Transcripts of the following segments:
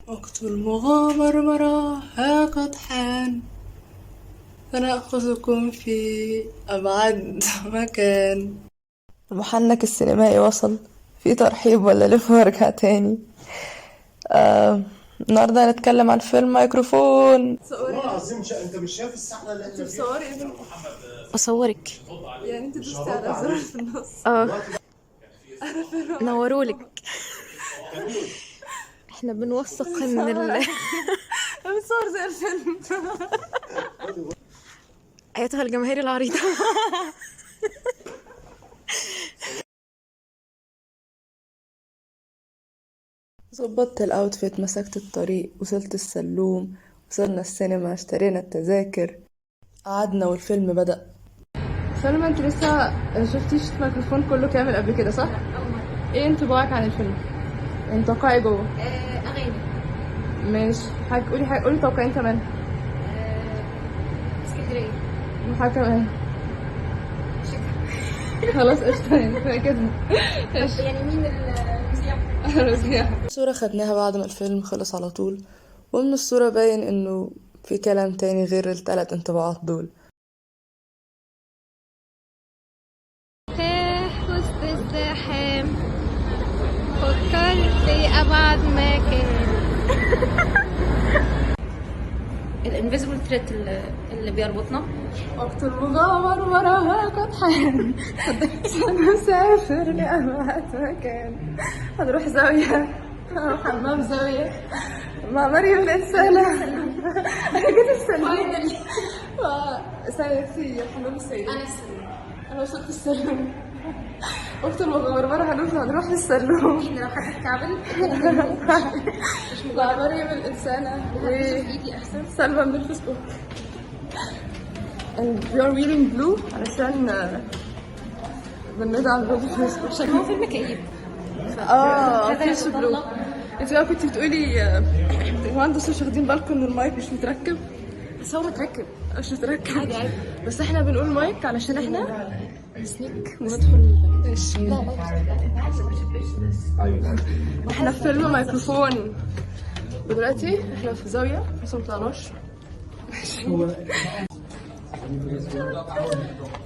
وقت المغامرة ها قد حان، سنأخذكم في أبعد مكان. المحنك السينمائي وصل. في ترحيب ولا لف وارجع تاني؟ آه، النهارده هنتكلم عن فيلم مايكروفون. والله العظيم انت مش شايف السحله اللي احنا فيها. بتصوري ايه؟ اصورك. يعني انت دوستي على زرار في النص. اه، نورولك. احنا بنوثق ان بتصور زي الفيلم. ايتها الجماهير العريضة. ظبطت ال outfit، مسكت الطريق، وصلت السلوم، وصلنا السينما، اشترينا التذاكر، قعدنا والفيلم بدأ. سلمى، انت لسه شفتيش ميكروفون كله كامل قبل كده صح؟ ايه انطباعك عن الفيلم؟ انت توقعي جوه؟ اغاني. ماشي، حاجة قولي، حاجة قولي توقعين كمان. اسكندرية. وحاجة كمان. خلاص قشطة، يعني كفاية كده. يعني مين المذيع؟ صورة خدناها بعد ما الفيلم خلص على طول، ومن الصورة باين انه في كلام تاني غير التلات انطباعات دول. وسط الزحام فكر في ابعد مكان. ال invisible thread اللي بيربطنا. وقت المغامرة قد حان، سنسافر لأبعد مكان، هنروح زاوية، هنروح حمام زاوية مع مريم الإنسانة. أنا جيت السلوم سيدتي حمام السيدة. انا السلوم. أنا وصلت السلوم. وقت المغامرة هنروح للسلوم. احنا لو حد اتكعبل مع مريم الإنسانة ايدي احسن. سلمى من الفيسبوك. And we are wearing blue علشان بندعم برضه الفيسبوك. عشان هو فيلم كئيب. اه، فيش blue. انت بقى كنت بتقولي هو انتوا مش واخدين بالكم ان المايك مش متركب؟ بس هو متركب. مش متركب عادي عادي. بس احنا بنقول مايك علشان احنا ن sneak وندخل. ماشي. احنا في فيلم مايكروفون ودلوقتي احنا في زاوية بس ما طلعناش.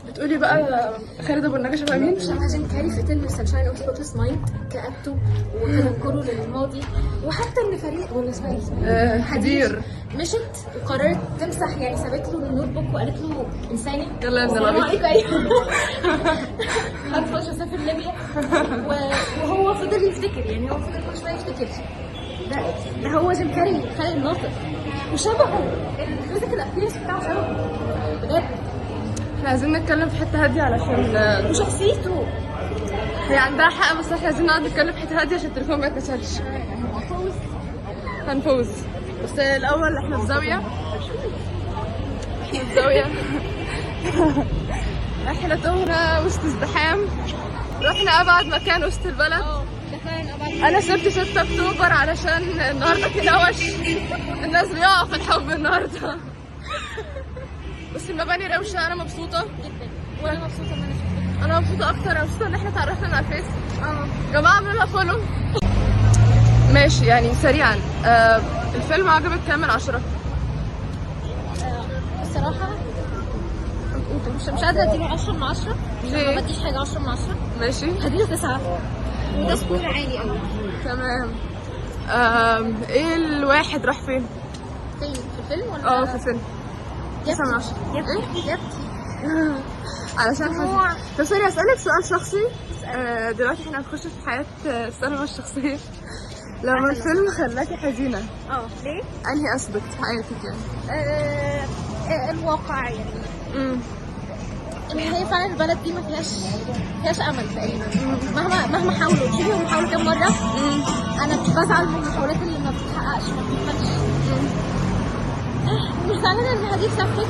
بتقولي بقى خالد ابو النجا شبه مين؟ عشان كاري في فيلم Sunshine of Spotless Mind كآبته وتذكره للماضي، وحتى ان فريق ولا اسمها ايه؟ حدير مشت وقررت تمسح، يعني سابت له ال notebook وقالت له انساني. يلا يا ابن العبيط. ايوه، عارفه اسافر ليبيا، وهو فضل يفتكر، يعني هو فضل كل شوية يفتكر. ده هو جيم كاري خالد الناصر، وشبهه ال physical appearance بتاعه شبهه بجد. احنا عايزين نتكلم في حتة هادية علشان وشخصيته هي عندها حق، بس احنا عايزين نقعد نتكلم في حتة هادية عشان التليفون ما يتكسرش. هنفوز بس الاول احنا في زاوية، احنا في زاوية، احنا تهنا وسط ازدحام، رحنا ابعد مكان وسط البلد. انا سبت 6 اكتوبر علشان النهارده في نوش، الناس بيقعوا في الحب النهارده. بس المباني روشه، انا مبسوطة جدا. وانا مبسوطة ان انا شفتك. انا مبسوطة اكتر، انا مبسوطة ان احنا اتعرفنا على الفيس. جماعة اعملوا لها follow. ماشي، يعني سريعا الفيلم عجبك كام من 10؟ الصراحة مش قادرة اديله 10 من 10. ليه؟ ما بديش حاجة 10 من 10. ماشي. هديله 9، وده score عالي قوي. تمام. ايه الواحد راح فين؟ فين؟ في الفيلم ولا؟ اه، في الفيلم. 9 من 10. يا ابتي. علشان حاسة. طب sorry اسألك سؤال شخصي. دلوقتي احنا هنخش في حياة سلمى الشخصية. لما الفيلم خلاكي حزينة، ليه؟ انهي aspect في حياتك يعني؟ الواقع يعني. ان هي فعلا البلد دي ما فيهاش امل تقريبا، مهما حاولوا. شوفي هم حاولوا كام مرة. انا مش بزعل من المحاولات اللي ما بتتحققش، ما بتكملش. مش زعلانة ان هدير سافرت،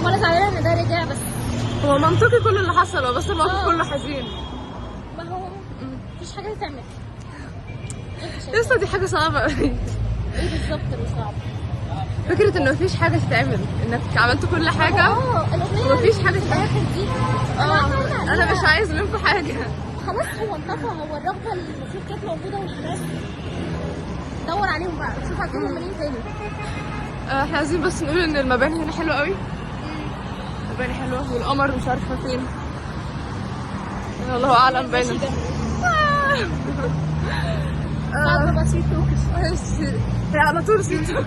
ولا زعلانة ان ده رجع، بس هو منطقي كل اللي حصل، هو بس الموقف كله حزين. ما هو مفيش حاجة تتعمل. انت شايفة لسه دي حاجة صعبة قوي. ايه بالظبط اللي صعب؟ فكرة انه مفيش حاجة تتعمل، انك عملت كل حاجة الاغنية ومفيش حاجة في تتعمل. الاخر دي انا عارفة إن انا مش عايز منكم حاجة. خلاص هو انطفى، هو الرغبة اللي المفروض كانت موجودة والحماس دور عليهم بقى، شوف هتجيبهم منين تاني. احنا عايزين بس نقول ان المباني هنا حلوة قوي، المباني حلوة والقمر مش عارفه فين، الله اعلم باين. صعب بسيط. هي على طول سيتو.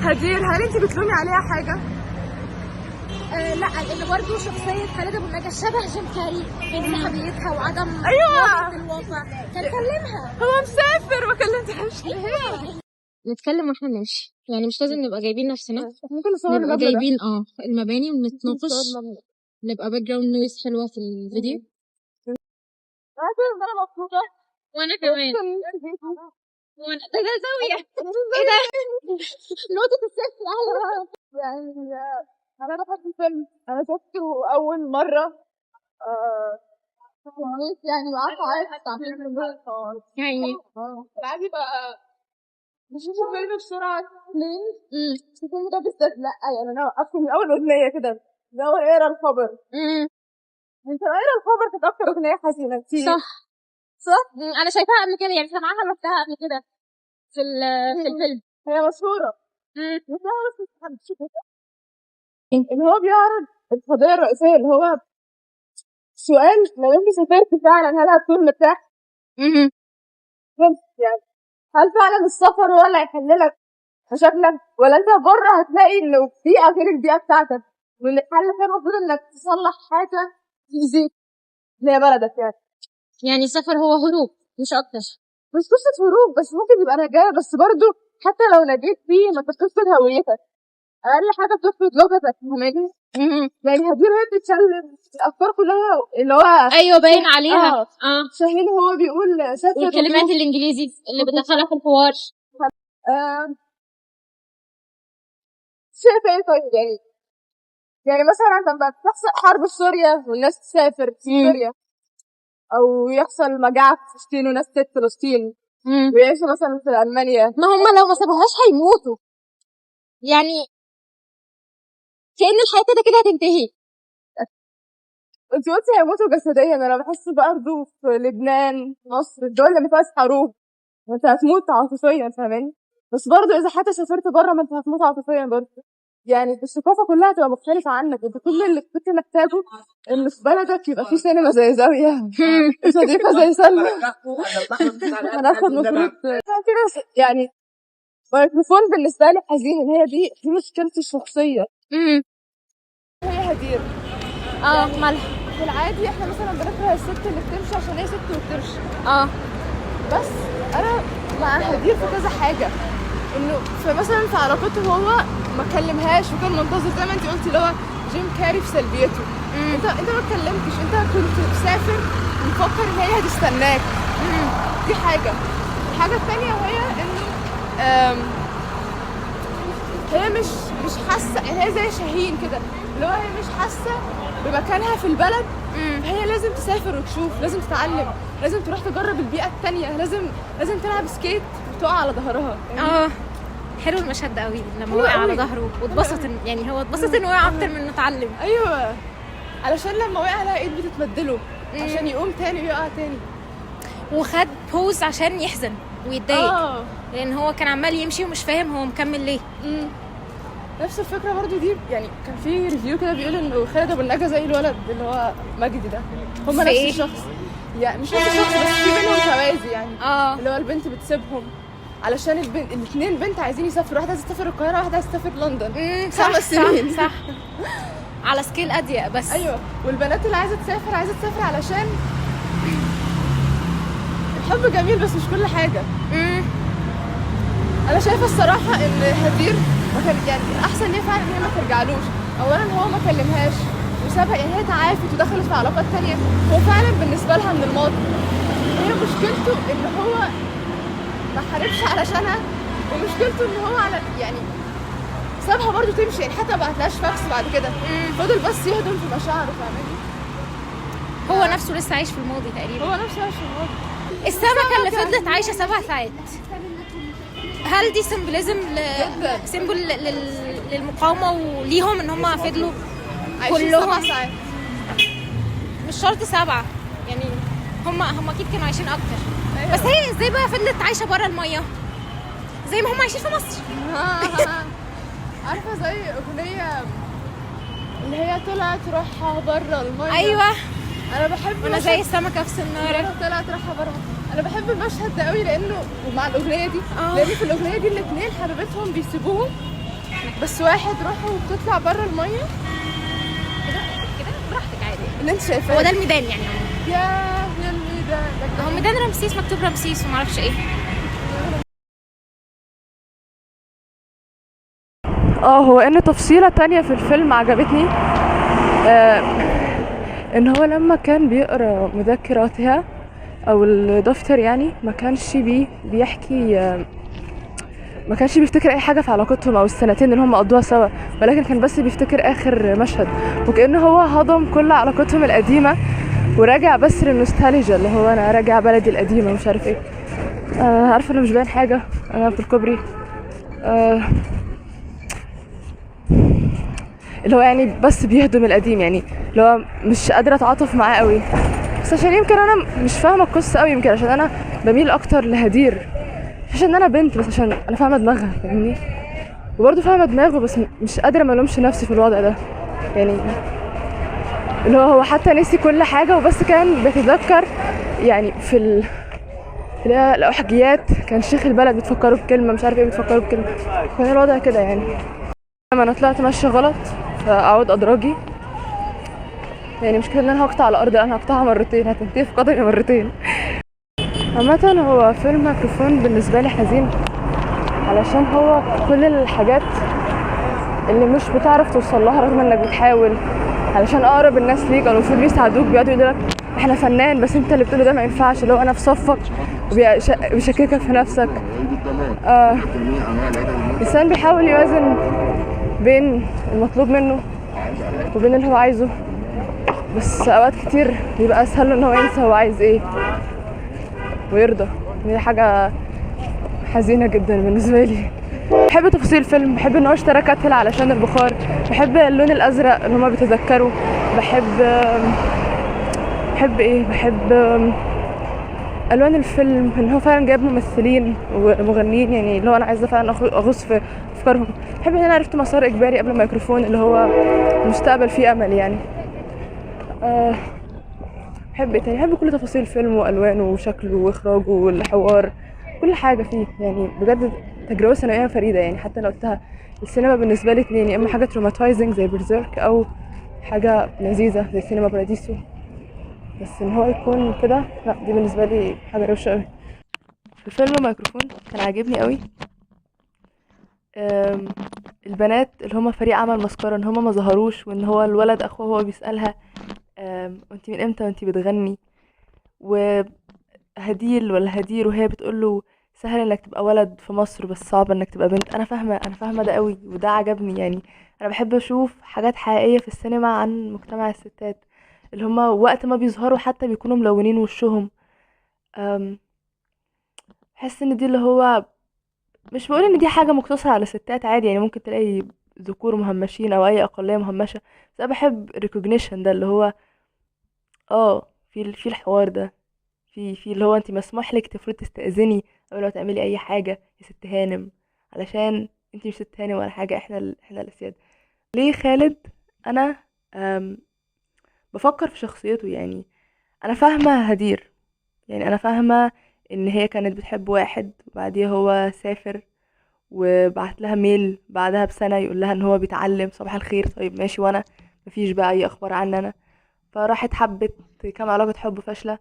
هدير، هل انت بتلومي عليها حاجة؟ آه لا، لان برضه شخصية خالد ابو النجا شبه جيم كاري في انسحابيتها وعدم أيوة. مواجهة الواقع. كان كلمها. هو مسافر ما كلمتهاش ليه؟ نتكلم واحنا بنمشي، يعني مش لازم نبقى جايبين نفسنا. ممكن نصور نبقى المبنى ده. جايبين المباني ونتناقش، نبقى background noise حلوة في الفيديو. عارفة ان انا مبسوطة. وانا كمان. وانا ده زاوية، ايه ده؟ نقطة الصفر. اهلا. يعني انا بحب الفيلم، انا شفته اول مرة يعني وقعدت اعيط. يعني العادي بقى بشوف الفيلم بسرعة ليه؟ بس الفيلم ده بالذات لأ، يعني أنا وقفت من أول أغنية كده، من أول اقرا الخبر. انت اقرا الخبر كانت أكتر أغنية حزينة كتير. صح. صح؟ انا شايفاها قبل كده، يعني سامعاها لوحدها قبل كده في الفيلم. هي مشهورة. بس أنا بس مش بحب إن هو بيعرض القضية الرئيسية اللي هو سؤال لو أنت سافرت فعلا هل هتكون مرتاح؟ بس يعني هل فعلا السفر هو اللي هيحل لك مشاكلك، ولا انت بره هتلاقي انه بيئة غير البيئة بتاعتك، وان الحل كان المفروض انك تصلح حاجة تأذيك اللي هي بلدك يعني. يعني السفر هو هروب مش اكتر. مش قصة هروب بس، ممكن يبقى نجاة، بس برضو حتى لو نجيت فيه ما انت بتفقد هويتك، اقل حاجة بتفقد لغتك، فاهماني؟ يعني هدير وهي بتتكلم الافكار كلها اللي هو ايوه باين عليها. شاهين هو بيقول سافر والكلمات الانجليزي اللي بتدخلها في الحوار. شايفة ايه طيب؟ يعني مثلا لما بتحصل حرب في سوريا والناس تسافر في سوريا، او يحصل مجاعة في فلسطين وناس تسافر فلسطين ويعيشوا مثلا في ألمانيا. ما هم لو ما سابوهاش هيموتوا، يعني كأن الحياة كده كده هتنتهي. انت قلتي هيموتوا جسديا، انا بحس برضه في لبنان، مصر، الدول اللي ما فيهاش حروب انت هتموت عاطفيا، فاهماني؟ بس برضه اذا حتى سافرت بره ما انت هتموت عاطفيا برضه، يعني الثقافة كلها هتبقى مختلفة عنك. انت كل اللي كنت محتاجه ان في بلدك يبقى في سينما زي زاوية، صديقة زي سلمى. هناخد مفروض كده يعني مايكروفون بالنسبة لي حزين، هي دي مشكلتي الشخصية. هي هدير مالها؟ في العادي احنا مثلا بنكره الست اللي بتمشي عشان هي ست وبتمشي. بس انا مع هدير في كذا حاجة، انه فمثلا في علاقته هو ما كلمهاش وكان منتظر زي ما انت قلتي اللي هو جيم كاري في سلبيته. انت ما اتكلمتش، انت كنت مسافر ومفكر ان هي هتستناك. دي حاجة. الحاجة الثانية وهي انه هي مش حاسه، يعني هي زي شاهين كده اللي هو هي مش حاسه بمكانها في البلد، فهي لازم تسافر وتشوف، لازم تتعلم، لازم تروح تجرب البيئة التانية، لازم تلعب skate وتقع على ظهرها. حلو المشهد ده قوي لما وقع على ظهره واتبسط، يعني هو اتبسط انه وقع اكتر من انه اتعلم. ايوه، علشان لما وقع لها ايد بتتمدله عشان يقوم تاني ويقع تاني، وخد pause عشان يحزن ويتضايق. لان هو كان عمال يمشي ومش فاهم هو مكمل ليه. نفس الفكرة برضو دي، يعني كان في review كده بيقول انه خالد ابو النجا زي الولد اللي هو مجدي ده، هما نفس الشخص، يعني مش نفس الشخص بس في بينهم توازي يعني. اللي هو البنت بتسيبهم علشان البنت، الاثنين بنت عايزين يسافروا، واحدة عايزه تسافر القاهرة، واحدة عايزه تسافر لندن. 5 سنين. صح، على scale اضيق بس. ايوه، والبنات اللي عايزه تسافر عايزه تسافر علشان الحب جميل بس مش كل حاجة. انا شايفه الصراحة ان هدير ما كان يعني احسن ليه فعلا ان هي ما ترجعلوش. اولا هو ما كلمهاش وسابها، يعني هي تعافت ودخلت في علاقات تانية، هو فعلا بالنسبة لها من الماضي. هي مشكلته ان هو ما حاربش علشانها، ومشكلته ان هو على يعني سابها برضو تمشي، يعني حتى ما بعتلهاش فاكس بعد كده، فضل بس يهدم في مشاعره، فاهماني؟ هو نفسه لسه عايش في الماضي تقريبا. هو نفسه عايش في الماضي. السمكة اللي فضلت عايشه 7 ساعات، هل دي symbolism symbol للمقاومة وليهم ان هم فضلوا كلهم 7 ساعات؟ مش شرط 7، يعني هم اكيد كانوا عايشين اكتر. بس هي ازاي بقى فضلت عايشه بره المية زي ما هم عايشين في مصر؟ عارفه زي اغنية اللي هي طلعت روحها بره المية. ايوه، انا بحب وانا زي السمكة في سناره. طلعت روحها بره. انا بحب المشهد ده قوي لانه ومع الاغنية دي، لان في الاغنية دي الاثنين حبيبتهم بيسيبوهم، بس واحد روحه بتطلع بره المية كده كده براحتك عادي، اللي انت شايفاه هو ده الميدان يعني. يا الميدان هو ميدان رمسيس، مكتوب رمسيس ومعرفش ايه. هو ان تفصيلة تانية في الفيلم عجبتني، ان هو لما كان بيقرأ مذكراتها او الدفتر يعني ما كانش بيحكي، ما كانش بيفتكر اي حاجة في علاقتهم او السنتين اللي هم قضوها سوا، ولكن كان بس بيفتكر اخر مشهد، وكأنه هو هضم كل علاقتهم القديمة وراجع بس للنوستالجيا اللي هو انا راجع بلدي القديمة مش عارف ايه. انا عارفة انه مش باين حاجة، انا في الكوبري، اللي هو يعني بس بيهدم القديم، يعني اللي هو مش قادرة اتعاطف معاه قوي، بس عشان يمكن انا مش فاهمة القصة قوي، يمكن عشان انا بميل اكتر لهدير، مش عشان انا بنت، بس عشان انا فاهمة دماغها، فاهمني؟ وبرضه فاهمة دماغه، بس مش قادرة ما الومش نفسي في الوضع ده، يعني اللي هو حتى نسي كل حاجة وبس كان بيتذكر يعني في الأحجيات، كان شيخ البلد بتفكره بكلمة مش عارف ايه، بتفكره بكلمة، كان الوضع كده يعني. لما انا طلعت ماشية غلط فاعود ادراجي، يعني مش كده ان انا هقطع الارض، انا هقطعها مرتين، هتنتهي في قدمي مرتين. عامة هو فيلم ميكروفون بالنسبة لي حزين، علشان هو كل الحاجات اللي مش بتعرف توصل لها رغم انك بتحاول، علشان اقرب الناس ليك او المفروض بيساعدوك بيقعدوا يقولوا لك احنا فنان، بس انت اللي بتقوله ده ما ينفعش، اللي هو انا في صفك، وبيشككك في نفسك. الانسان بيحاول يوازن بين المطلوب منه وبين اللي هو عايزه، بس اوقات كتير بيبقى اسهل له ان هو ينسى هو عايز ايه ويرضى. دي حاجة حزينة جدا بالنسبة لي. بحب تفاصيل الفيلم، بحب ان هو اشترى كتل علشان البخار، بحب اللون الازرق اللي هما بيتذكروا، بحب ايه، بحب الوان الفيلم، ان هو فعلا جايب ممثلين ومغنيين، يعني اللي هو انا عايزه فعلا اغوص في افكارهم. بحب ان انا عرفت مسار اجباري قبل الميكروفون، اللي هو المستقبل فيه امل يعني. بحب ايه تاني؟ بحب كل تفاصيل الفيلم والوانه وشكله واخراجه والحوار، كل حاجة فيه يعني. بجد تجربه سينمائية فريدة يعني. حتى لو قلتها السينما بالنسبة لي اتنين، يا اما حاجة traumatizing زي Berserk، او حاجة لذيذة زي سينما باراديسو، بس ان هو يكون كده لا، دي بالنسبة لي حاجة روشه قوي. في فيلم ميكروفون كان عاجبني قوي البنات اللي هما فريق عمل مسكره، ان هما ما ظهروش، وان هو الولد اخوه هو بيسالها انتي من امتى وانتي بتغني، وهديل ولا هدير وهي بتقوله سهل انك تبقى ولد في مصر بس صعب انك تبقى بنت. انا فاهمه ده قوي، وده عجبني يعني. انا بحب اشوف حاجات حقيقية في السينما عن مجتمع الستات، اللي هما وقت ما بيظهروا حتى بيكونوا ملونين وشهم. بحس ان دي اللي هو، مش بقول ان دي حاجة مقتصرة على ستات، عادي يعني ممكن تلاقي ذكور مهمشين او اي اقلية مهمشه، بس انا بحب ال recognition ده، اللي هو في الحوار ده، في اللي هو انت مسموح لك تفرض تستأذني قبل ما تعملي اي حاجة يا ست هانم، علشان انت مش ست هانم ولا حاجة، احنا الاسياد. ليه خالد انا بفكر في شخصيته يعني. انا فاهمه هدير، يعني انا فاهمه ان هي كانت بتحب واحد وبعديها هو سافر وبعت لها mail بعدها بسنة يقول لها ان هو بيتعلم، صباح الخير طيب ماشي، وانا مفيش بقى اي اخبار عني انا. فراحت حبت كام علاقة حب فاشلة،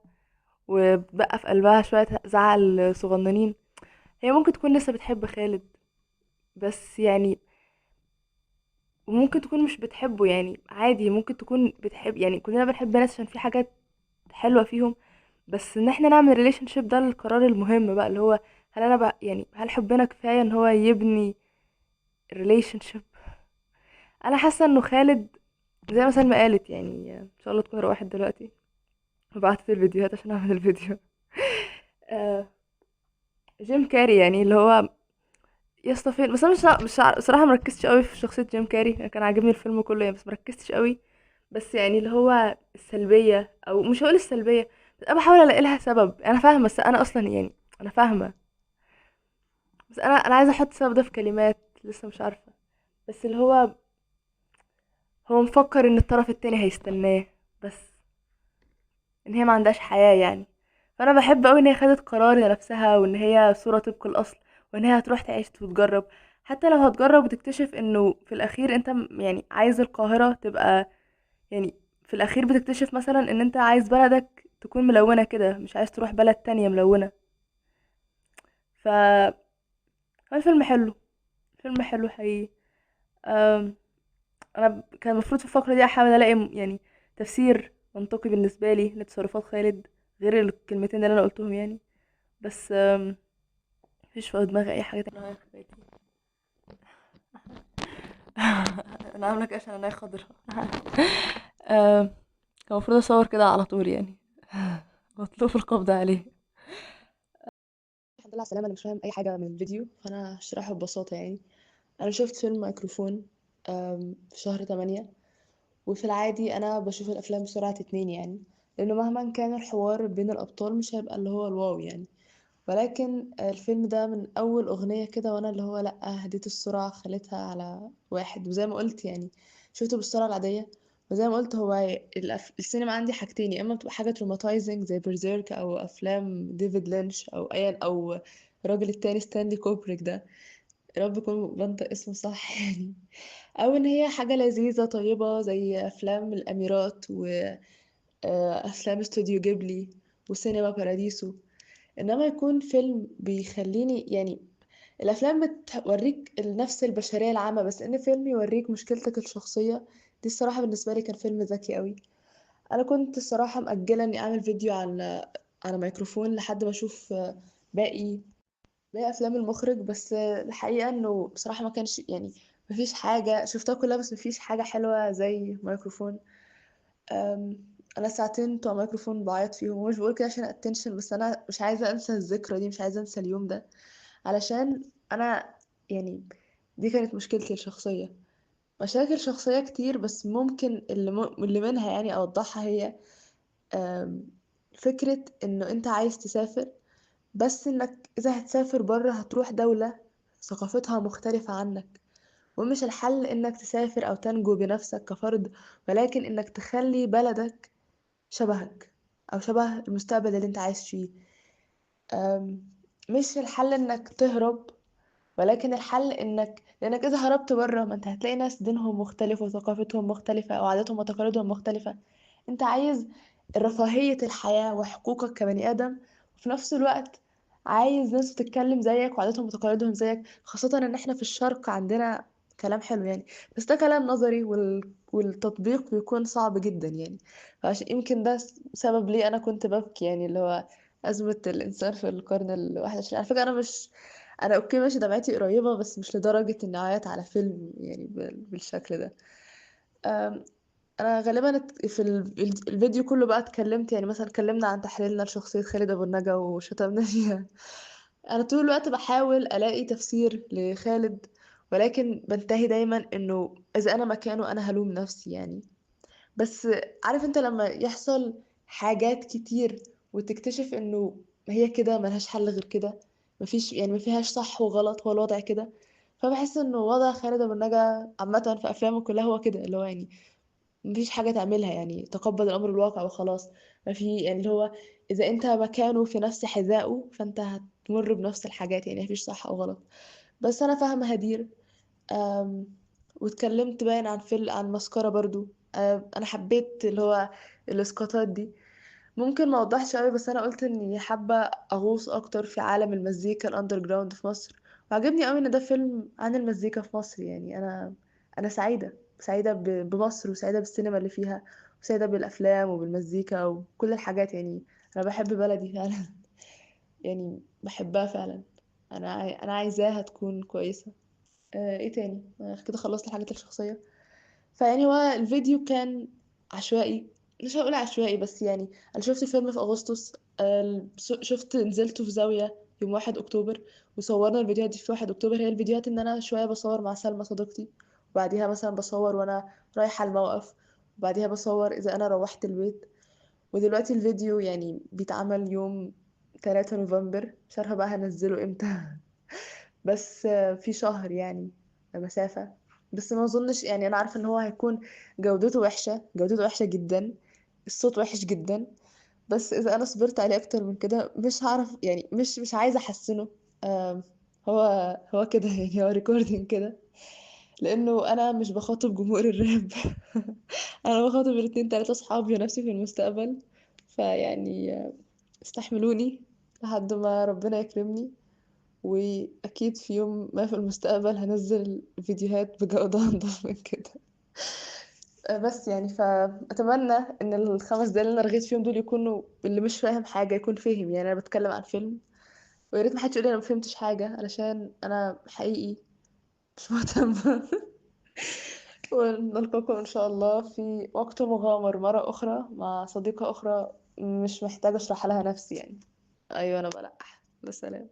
وبقى في قلبها شوية زعل صغننين. هي ممكن تكون لسه بتحب خالد، بس يعني وممكن تكون مش بتحبه يعني، عادي ممكن تكون بتحب، يعني كلنا بنحب ناس عشان في حاجات حلوة فيهم، بس ان احنا نعمل relationship ده القرار المهم بقى، اللي هو هل انا بقى يعني هل حبنا كفاية ان هو يبني relationship. انا حاسه انه خالد زي مثلا ما قالت يعني، ان شاء الله تكون روحت دلوقتي وبعتت الفيديوهات عشان اعمل الفيديو. جيم كاري يعني اللي هو يا فين، بس انا مش صراحة مركزتش قوي في شخصية جيم كاري، انا كان عاجبني الفيلم كله يعني، بس مركزتش قوي. بس يعني اللي هو السلبية، او مش هقول السلبية، بس انا بحاول الاقي لها سبب. انا فاهمه، بس انا اصلا يعني انا فاهمه، بس انا عايزه احط السبب ده في كلمات، لسه مش عارفه. بس اللي هو مفكر ان الطرف التاني هيستناه، بس ان هي ما عندهاش حياة يعني. فانا بحب قوي ان هي خدت قرار لنفسها، وان هي صوره طبق الاصل، وان هي هتروح تعيش وتجرب، حتى لو هتجرب وتكتشف انه في الاخير انت يعني عايز القاهرة تبقى، يعني في الاخير بتكتشف مثلا ان انت عايز بلدك تكون ملونة كده، مش عايز تروح بلد تانية ملونة. ف هو الفيلم حلو، فيلم حلو حقيقي. انا كان المفروض في الفقرة دي احاول الاقي يعني تفسير منطقي بالنسبة لي لتصرفات خالد غير الكلمتين اللي انا قلتهم يعني، بس مفيش في دماغي اي حاجة تانية. انا عامله كده عشان انا خضرا. كان المفروض اصور كده على طول يعني. مطلوب القبض عليه. الحمد لله على السلامة. انا مش فاهم اي حاجة من الفيديو، فانا هشرحه ببساطة يعني. انا شفت فيلم مايكروفون في شهر 8، وفي العادي انا بشوف الافلام بسرعة 2 يعني، لانه مهما كان الحوار بين الابطال مش هيبقى اللي هو الواو يعني. ولكن الفيلم ده من اول اغنية كده وانا اللي هو لا، هديت السرعة خليتها على 1، وزي ما قلت يعني شفته بالسرعة العادية. وزي ما قلت هو السينما عندي حاجتين، يا اما بتبقى حاجة traumatizing زي Berserk او افلام ديفيد لينش او ايا، او الراجل التاني ستانلي كوبريك ده، يا رب يكون بنطق اسمه صح يعني، او ان هي حاجة لذيذة طيبة زي افلام الاميرات و افلام استوديو جيبلي وسينما باراديسو. انما يكون فيلم بيخليني يعني، الافلام بتوريك النفس البشرية العامة، بس ان فيلم يوريك مشكلتك الشخصية دي الصراحة بالنسبة لي كان فيلم ذكي قوي. انا كنت الصراحة مأجله اني اعمل فيديو على ميكروفون لحد ما اشوف باقي افلام المخرج، بس الحقيقة انه بصراحة ما كانش يعني، مفيش حاجة شفتها كلها، بس مفيش حاجة حلوة زي ميكروفون. انا ساعتين بتوع ميكروفون بعيط فيهم، ومش بقول كده عشان attention، بس انا مش عايزه انسى الذكرى دي، مش عايزه انسى اليوم ده، علشان انا يعني دي كانت مشكلتي الشخصية. مشاكل شخصية كتير، بس ممكن اللي منها يعني اوضحها هي فكرة انه انت عايز تسافر، بس انك اذا هتسافر بره هتروح دولة ثقافتها مختلفة عنك، ومش الحل انك تسافر او تنجو بنفسك كفرد، ولكن انك تخلي بلدك شبهك او شبه المستقبل اللي انت عايش فيه. مش الحل انك تهرب، ولكن الحل انك، لانك اذا هربت بره ما انت هتلاقي ناس دينهم مختلف وثقافتهم مختلفة او عاداتهم وتقاليدهم مختلفة. انت عايز رفاهية الحياة وحقوقك كبني ادم، وفي نفس الوقت عايز ناس بتتكلم زيك وعاداتهم وتقاليدهم زيك، خاصة ان احنا في الشرق عندنا كلام حلو يعني، بس ده كلام نظري والتطبيق بيكون صعب جدا يعني. فعشان يمكن ده سبب ليه انا كنت ببكي يعني، اللي هو أزمة الإنسان في القرن 21. على فكرة أنا مش، أنا okay ماشي دمعتي قريبة، بس مش لدرجة إني أعيط على فيلم يعني بالشكل ده. أنا غالبا في الفيديو كله بقى اتكلمت يعني، مثلا اتكلمنا عن تحليلنا لشخصية خالد أبو النجا وشتمنا فيها. أنا طول الوقت بحاول ألاقي تفسير لخالد، ولكن بنتهي دايما إنه إذا أنا مكانه أنا هلوم نفسي يعني. بس عارف أنت لما يحصل حاجات كتير وتكتشف إنه هي كده ملهاش حل غير كده، مفيش يعني ما فيهاش صح وغلط، هو الوضع كده. فبحس إنه وضع خالد أبو النجا عامة في أفلامه كلها هو كده، اللي هو يعني مفيش حاجة تعملها يعني، تقبل الأمر الواقع وخلاص. ما في يعني اللي هو إذا أنت مكانه في نفس حذائه فأنت هتمر بنفس الحاجات يعني، مفيش صح أو غلط. بس أنا فاهمة هدير. واتكلمت باين عن فيلم عن مسكرة برضو. أنا حبيت اللي هو الإسقاطات دي، ممكن ما اوضحش قوي، بس انا قلت اني حابة اغوص اكتر في عالم المزيكا ال underground في مصر، وعجبني قوي ان ده فيلم عن المزيكا في مصر يعني. انا سعيدة بمصر، وسعيدة بالسينما اللي فيها، وسعيدة بالافلام وبالمزيكا وكل الحاجات يعني. انا بحب بلدي فعلا يعني بحبها فعلا، انا عايزاها تكون كويسة. ايه تاني؟ أنا كده خلصت الحاجات الشخصية. فيعني هو الفيديو كان عشوائي، مش هقول عشوائي، بس يعني انا شفت الفيلم في اغسطس، شفت نزلته في زاوية يوم 1 اكتوبر، وصورنا الفيديوهات دي في 1 اكتوبر. هي الفيديوهات ان انا شوية بصور مع سلمى صديقتي، وبعديها مثلا بصور وانا رايحة الموقف، وبعديها بصور اذا انا روحت البيت. ودلوقتي الفيديو يعني بيتعمل يوم 3 نوفمبر، مش عارفة بقى هنزله امتى بس في شهر يعني مسافة. بس ما اظنش، يعني انا عارفة ان هو هيكون جودته وحشة، جودته وحشة جدا، الصوت وحش جدا، بس اذا انا صبرت عليه اكتر من كده مش هعرف، يعني مش عايزة احسنه. هو كده يعني، هو recording كده، لانه انا مش بخاطب جمهور الراب انا بخاطب الاتنين تلاتة صحابي ونفسي في المستقبل. فيعني استحملوني لحد ما ربنا يكرمني، واكيد في يوم ما في المستقبل هنزل فيديوهات بجودة انضف من كده. بس يعني فاتمنى ان ال5 دقايق اللي انا رغيت فيهم دول يكونوا اللي مش فاهم حاجة يكون فاهم. يعني انا بتكلم عن فيلم، ويا ريت ما حدش يقول لي انا ما فهمتش حاجة، علشان انا حقيقي مش مهتمة. ونلقاكم ان شاء الله في وقت مغامر مرة اخرى مع صديقة اخرى مش محتاجة اشرح لها نفسي يعني. ايوه انا بلقح. بسلام.